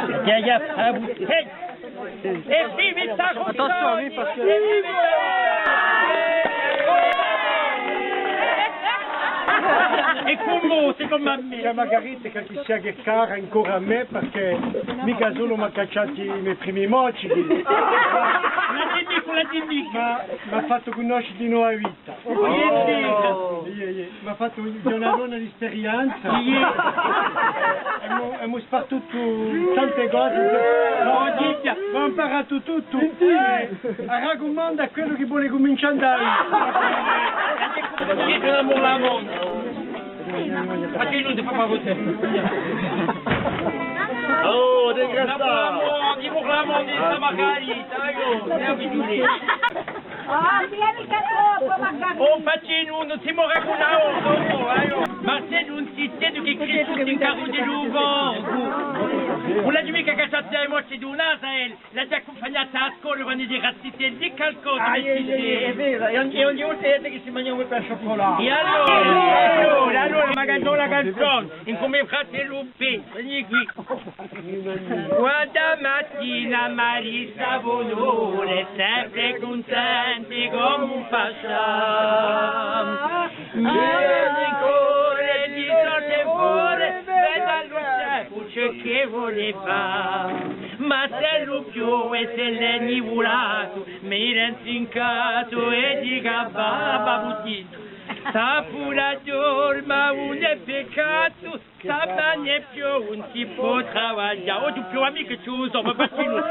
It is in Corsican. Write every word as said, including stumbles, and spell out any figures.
Viva, viva, viva. È viva i Taranti! Attention, oui, parce que... È viva i Taranti! È cum'è, secondu à mè. Chì a Margarita chì si hè cara ancora à mè, perchè micca solu m'hà cacciatu i me primi mocci. L'hà dettu, l'hà dettu. Ma m'hà fattu cunnosce di nova vita. Oh, iè, iè. Iè, iè. M'hà fattu una bona sperienza. Iè. Emu, emu spartutu tante cose. Ma, ma, ma ampara tuttu. Eh, a raccumandu à quellu chì vole cumincià à andà. Chì simu à u mondu. Ma chì ùn ti fà male. Oh, disgraziatu! Chì vole u mondu, sta Margarita, aiò, andiamu à Ghjulia. Ah, vieni chì troppu, Margarita. Oh, Pacinu, ùn si mora cù l'ortu, oh, aiò. Marcellu, ùn si sente chì Cristu si incarrughja di u corpu. Ùn l'aghju micca cacciatu i mocci d'un asaru, l'aghju accumpagnatu à a scola quandu era ziteddu, dì calcosa. Ah, iè, iè, iè, hè vera. È ogni, è ogni volta hè chì si manghjava un pain au chocolat. È allora, è allora, allora, ma cantemu a canzona, incù me fratellu Pè, veni quì. Quanta matina m'arrestava à un'ora, sempre cuntentu cum'è un pascià. Mi vene in core di sorte in core, vedu à u tempu ciò chì vole fà. Ma s'ellu piove, s'ellu hè nivulatu, mi rentu in casa è dicu à babbu Puttinu: Sta puru à dorma, ùn hè peccatu, stamane piove, ùn si pò travaglià. Oghje piove micca, ci u sò, ma faccimu.